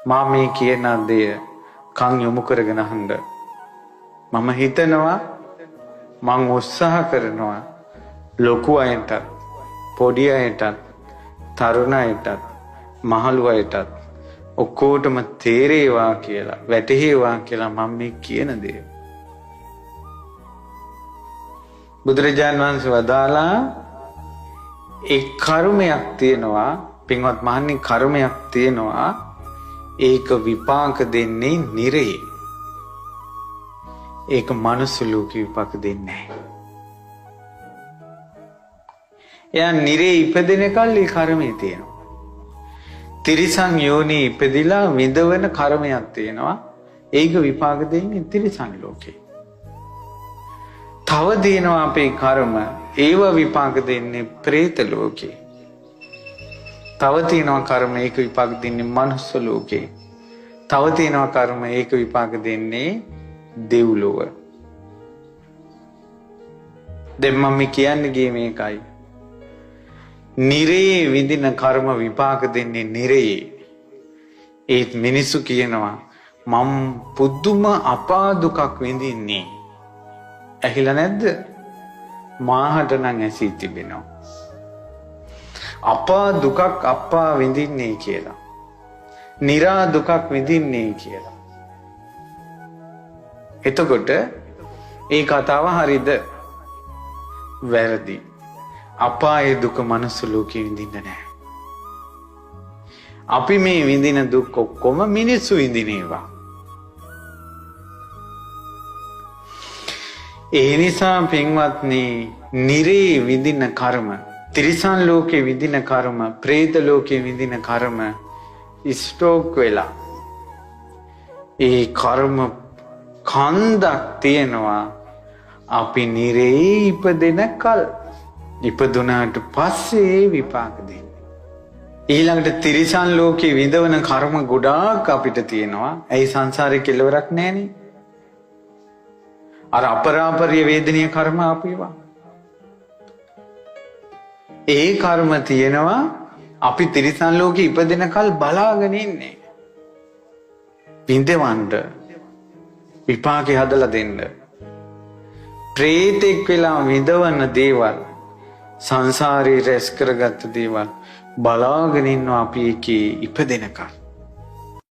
මා මේ කියන දේ කන් යොමු කරගෙන අහන්න. මම හිතනවා, මං උත්සාහ කරනවා ලොකු අයටත්, පොඩි අයටත්, තරුණ අයටත්, මහලු අයටත් ඔක්කොටම තේරේවා කියලා, වැටහේවා කියලා මම මේ කියන දේ. බුදුරජාන් වහන්සේ වදාලා ඒ කර්මයක් තියෙනවා, පින්වත් මහන්නේ, කර්මයක් තියෙනවා, ඒක විපාක දෙන්නේ නිරේ. ඒක මනුස්ස ලෝකෙ විපාක දෙන්නේ නැහැ. එයා නිරේ ඉපදෙන කල් ඒ කර්මය තියෙනවා. තිරිසන් යෝනි ඉපදිලා විඳවන කර්මයක් තියෙනවා. ඒක විපාක දෙන්නේ තිරිසන් ලෝකේ. තව තියෙනවා අපේ කර්ම, ඒව විපාක දෙන්නේ പ്രേත ලෝකේ. තව තියෙනවා කර්ම, ඒක විපාක දෙන්නේ මනුස්ස ලෝකේ. තව තියෙනවා කර්ම, ඒක විපාක දෙන්නේ දෙව්ලොව. දැන් මම කියන්න ගියේ මේකයි. නිරේ විඳින කර්ම විපාක දෙන්නේ නිරේ. ඒත් මිනිස්සු කියනවා මම පුදුම අපා දුකක් විඳින්නේ. ඇහිලා නැද්ද? මාහට නම් ඇසී තිබෙනවා. අපා දුකක් අප්පා විඳින්නේ කියලා. නිරා දුකක් විඳින්නේ කියලා. එතකොට ඒ කතාව හරිද? වැරදි. අපායේ දුක මනුස්ස ලෝකේ විඳින්න නෑ. අපි මේ විඳින දුක් ඔක්කොම මිනිස්සු විඳින ඒවා. ඒ නිසා පින්වත්නි, නිරේ විඳින කර්ම, තිරිසන් ලෝකේ විඳින කර්ම, പ്രേත ලෝකේ විඳින කර්ම ස්ටෝක් වෙලා ඒ කර්ම කන්දක් තියෙනවා. අපි නිරේ ඉපදෙන කල්, ඉපදුනාට පස්සේ විපාක දෙන්නේ. ඊළඟට තිරිසන් ලෝකේ විඳවන කර්ම ගොඩාක් අපිට තියෙනවා. ඇයි සංසාරේ කෙලවරක් නෑනේ. අර අපරාපරිය වේදනීය කර්ම ආපු ඒවා. ඒ කර්ම තියෙනවා අපි තිරිසන් ලෝකේ ඉපදෙන කල් බලාගෙන ඉන්නේ. විඳවන්න විපාකේ හදලා දෙන්න. ප්‍රේතෙක් වෙලා විඳවන දේවල්, සංසාරේ රැස් කරගත්ත දේවල් බලාගෙන ඉන්නවා අපි ඒකේ ඉපදෙනකල්.